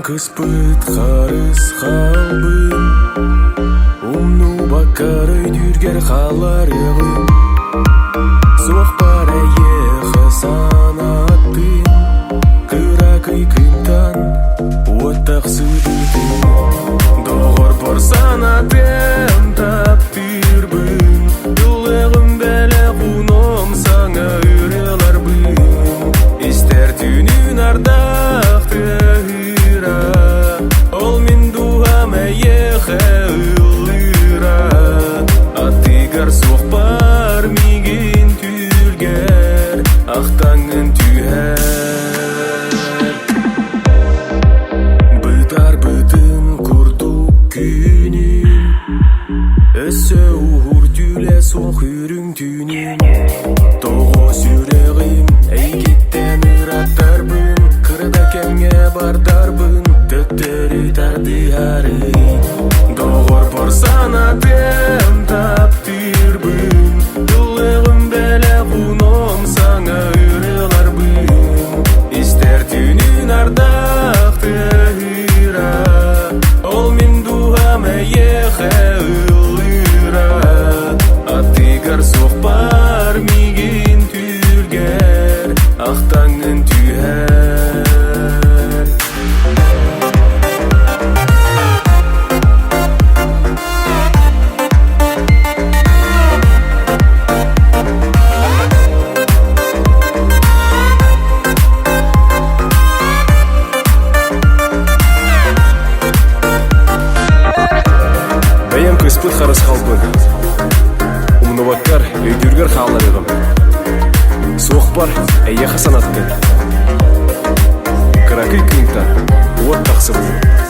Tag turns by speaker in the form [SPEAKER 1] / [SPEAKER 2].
[SPEAKER 1] кыспыт харыс хаалбын, Умнубаккар өйдүүргэр хаалларыаҕым. Суох бар эйиэхэ санааттын, Кыракый кыымтан уот тахсыбытын. Доҕорбор санатыам таптыырбын, Ыллыаҕым бэлэх ууном саҥа ырыаларбын. Истэр түүнүн ардах тыаһыыра, Ол мин дууһам эйиэхэ ыллыыра. Аттыгар суох бар миигин түүлгэр, Ахтаҥҥын түһэр. Бытарбытын курдук күнүм, Өссө уһуур түүлэ суох үрүҥ түүнүм. Тоҕо сүрэҕим эйигиттэн ыраттарбын, Кыра да кэмҥэ бардарбын, төттөрү тардыһарый. Доҕорбор санатыам таптыырбын, Ыллыгым бэлэх ууном саҥа ырыаларбын. Истэр түүнүн ардах тыаһыыра, Ол мин дууһам эйиэхэ ыллыыра. Аттыгар суох бар миигин түүлгэр, Ахтаҥҥын түһэр.
[SPEAKER 2] Бэйэм кыспыт харысхалбын Умнубаккар, өйдүүргэр хаалларыаҕым. Суохпар эйиэхэ санаттын. Кыракый кыымтан уот тахсыбытын.